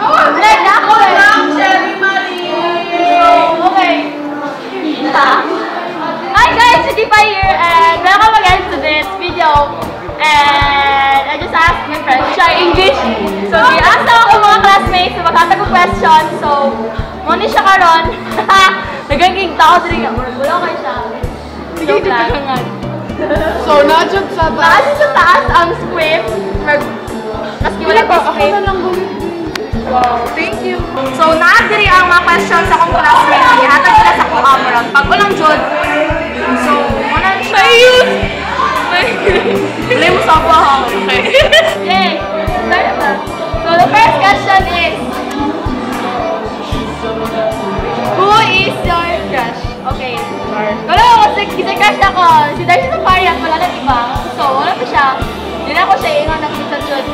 Like, ako eh. Cherry Marie! Okay. Hi guys, Chicky Pie here, and welcome again to this video. And I just asked my friend to try English. So, gi-ask ako mga classmates na maghatag og question. So, mao ni siya karon. Nagaging tao diri nga. Murag wala kay siya. Joke lang. So, naa jud sa Taas sa taas ang script. Maski wala pa Ako script. na lang gawin. Wow, thank you. So, naa diri ang mga questions sa akong classmate. Gihatag sila sa akong amaran. Pag ulang jud. So, wala siya. Ayun! Wala mo sa ako ha. Okay. Yay! Start na. So, the first question is, who is your crush? Okay. Wala ako kasi crush ako. Si Darcy Safari at wala lang iba. So, wala pa siya. Hindi na ako siya ingon ng minsan jud.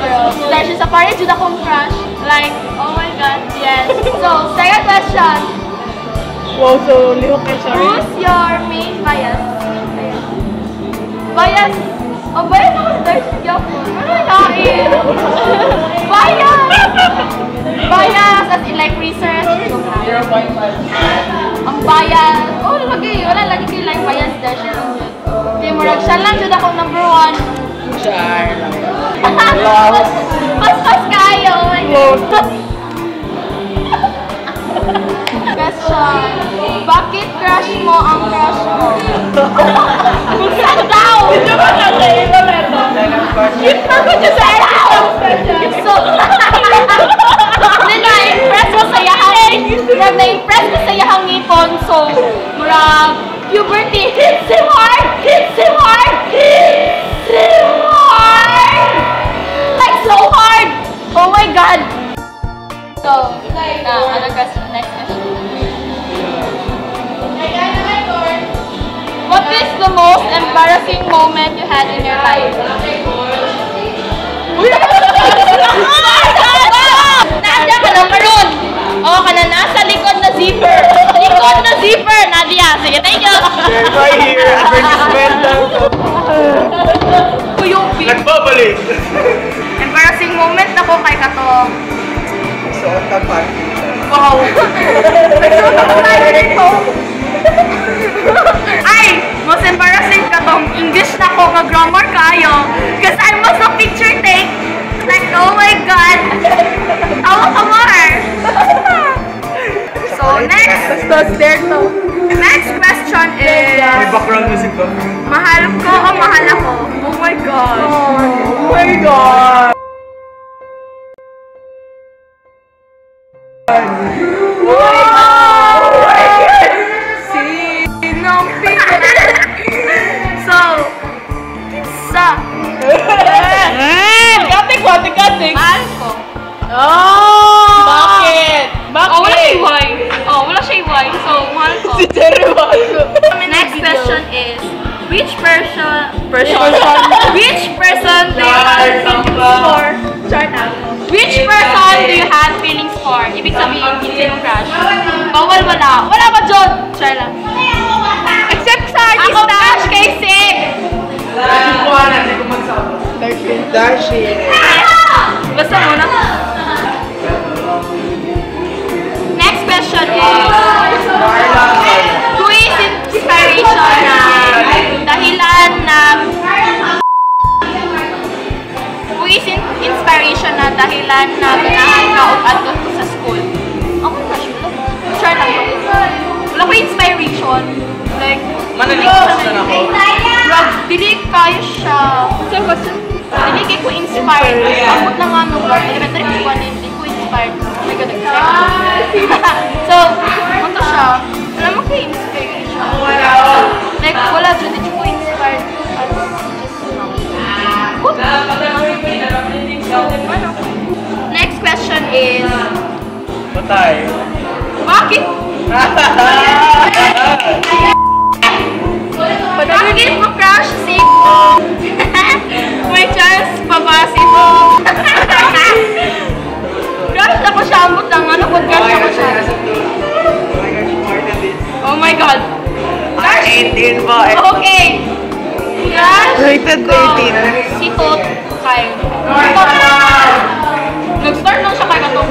Pero si Darcy Safari jud akong crush. Like, oh my God, yes. So, second question. Wow, so lihok kay sorry. Who's your main bias? Main bias? Bias? Oh, bias ako sa Darcy gyapon. Ano kain? Bias! Bias! As in like research. 0.5. Ang bias. Oh, lagi. Wala lagi kayo like bias Darcy lang jud. Kaya murag siya lang jud ako number one. Char. Pas-pas kayo. Oh my God. Question. Bakit crush mo ang crush mo? Kung saan daw? Hindi ba Cute na ko dyan sa So, hindi na-impress ko sa iyahang, murag na-impress ko sa iyahang ngipon. So, murag, puberty hits him hard! Hits him hard! Hits him hard! Like, so hard! Oh my God! So, ano question? Next question. What is the most embarrassing moment you had in your life? Uy! Nadia ka lang karon. Oh, kana nasa likod na zipper. Likod na zipper, Nadia. Sige, thank you. Right here, advertisement. Kuyupi. Nagbabalik! Embarrassing moment na ko kay katong. Suot ka panty. Wow. Nagsuot ako tayo dito. Ay, most embarrassing katong English na ko nga grammar kayo. Because I was a picture take. Like, oh my God. Awa ka more. So, next. Next question is, May background music ba? Mahal ko o mahal ako? Oh my God. Oh my God. Oh my God. Sinong So, kinsa? Gatik ko, gatik. Mahal ko. Oh! Bakit? Bakit? Oh, wala siya why. Oh, wala siya why. So, mahal ko. Si Jerry Bago. Next question is, which person do you have feelings for? Char na. Which person do you have feelings for? Ibig sabihin, hindi mo crush. Bawal wala. Wala ba, John? Char lang. Except sa Ako artista. crush kay Sig. Darcy. Basta muna. Next question is, who is inspiration na dahilan na who is inspiration na dahilan na ganahan ka og adto sa school? Ako crush mo. Char lang. Wala ko inspiration. Like, Mananigos na ako. Rag, dili kayo siya. Dili kay ko inspired. Amot lang nga nung elementary ko ano, hindi ko inspired. Oh my God, nag So, ano siya? Wala mo kay inspiration. Like, wala dyan, hindi ko inspired. As just now. What? So, ano? Next question is, Patay. Bakit Bakit mo crush si May chance pa ba si Crush ako siya, ambot lang. Ano kung crush ako siya? Oh my gosh, more than this. Oh my God. Oh my gosh, more than this. 18 po. Okay. Crush Rated ko 18. si Tot kay. Nag-start lang siya kay katong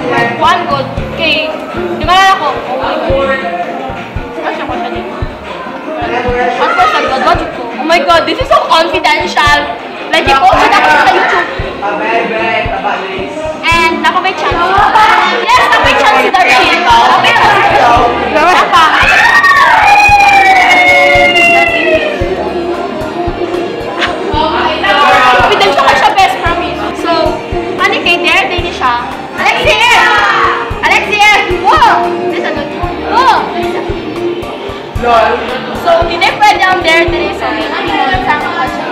siya. Alexi F! Alexi F! Wow! This ano? Oh! Lol. So, hindi pwede ang dare diri. So, sama ko siya.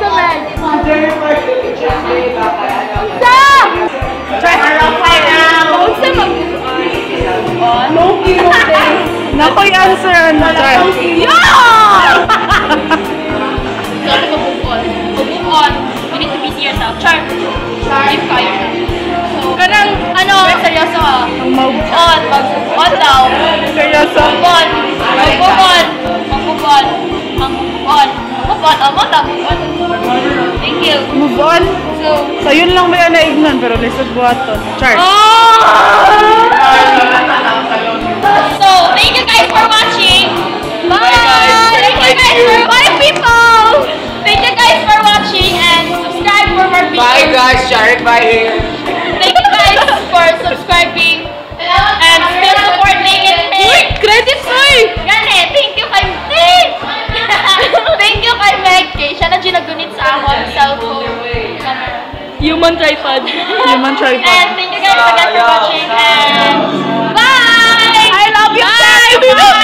So, man. Unsa? Unsa mag-move on? Low-key, low-key. Nakoy answer ano, Char. Yeah! So, ako mag-move on. Mag-move on, you need to busy yourself. Char! Char. If kaya siya. So, Kanang, ano, seryoso ah. Move On, mag-move on daw. Seryoso. Move on. Mag-move on. Mag-move on. Mag-move on. Move on. Oh, move on. Move on. Thank you. Move on. So, So, yun lang ba yung naignan, pero lisod buhaton. Char. Oh! So, thank you guys for watching. Bye! Bye, guys. Thank you guys for bye, people! Thank you guys for watching and subscribe for more videos. Bye guys, Sharik bye here. Thank you guys for subscribing and still supporting it. Uy, credits oy! Gani, thank you kay Meg kay siya na ginagunit sa akong cellphone camera. Human tripod. Human tripod. And thank you guys again for watching and bye! I love you. Bye!